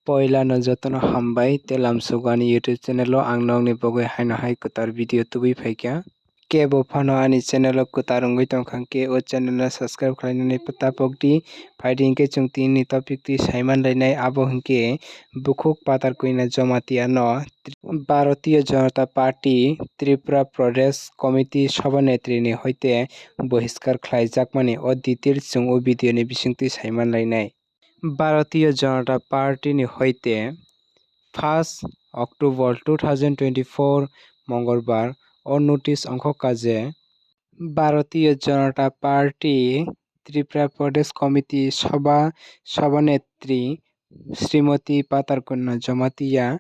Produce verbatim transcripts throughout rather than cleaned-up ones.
Poilano jotono hambai tei lamsogo ani YouTube channel o ang nokni bagwi haino hai kwtal video tubui phaikha. Kebo phano ani channel o kwtal wngwi tongkha hwnkhe o channel no subscribe khlainani tapokdi. Phaidi hwnkhe chwng tinini topic twi saiman lainai, abo hwnkhe bukhuk Pathar Koina Jamatia no Bharatiya Janata Party Tripura Pradesh Committee Sabha Netri ni hoite bohiskar khlaijakmani o details chwng o video ni bisingtwi saiman lainai. Bharatiya Janata Party ni hoite first October two thousand twenty-four Mongolbar o notice ongkhokha je Bharatiya Janata Party Tripura Pradesh Committee Sabha Sabha Netri Srimati Pathar Koina Jamatia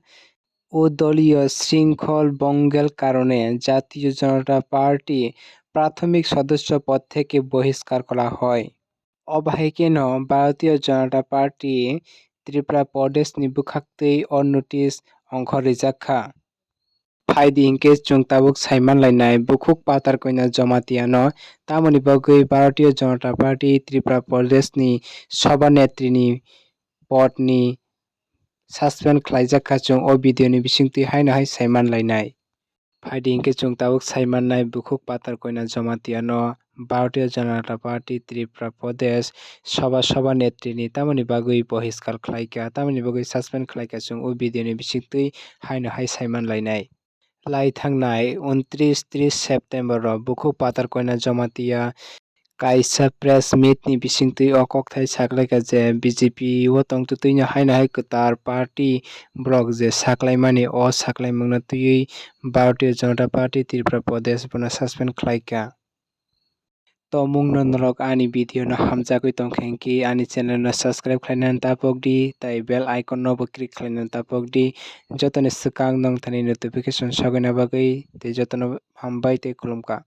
o doliyo shrinkhol bhongel karone Jatiyo Janata Party prathomik sodosyo pod theke bohiskar kola hoy. Obo hai kheno Bharatiya Janata Party Tripura Pradesh ni bwkhaktwi o notice ongkhor rijak kha. Phaidi hinkhe chwng tabuk saiman lainai bukhuk Pathar Koina Jamatia no tamoni bagwi Bharatiya Janata Party Tripura Pradesh ni Sabha Netri ni pod ni suspend khlaijak kha chwng o video ni bisingtwi haino hai saiman lainai. Phaidi hinkhe chwng tabuk saimannai bukhuk Pathar Koina Jamatia no Bharatiya Janata Party Tripura Pradesh Sabha Sabha Netri ni tamoni bagwi bohiskar khlaikha, tamoni bagwi suspend khlaikha chwng o video ni bisingtwi haino hai saiman lainai. Lai thangnai untris tris September o bukhuk Pathar Koina Jamatia kaisa press meet ni bisingtwi o kokthai saklaikha je B J P o tongtwtwino haino hai kwtal party borok je saklaimani o saklaimungno twiwi Bharatiya Janata Party Tripura Pradesh bono suspend khlaikha. Tomungno norok ani video no hamjagwi tongkha hinkhe ani channel no subscribe khlainani tapokdi tei bell icon no bo click khlainani tapokdi, jotoni swkang nongthani notification sogwina bagwi tei jotono hambai tei khulumkha.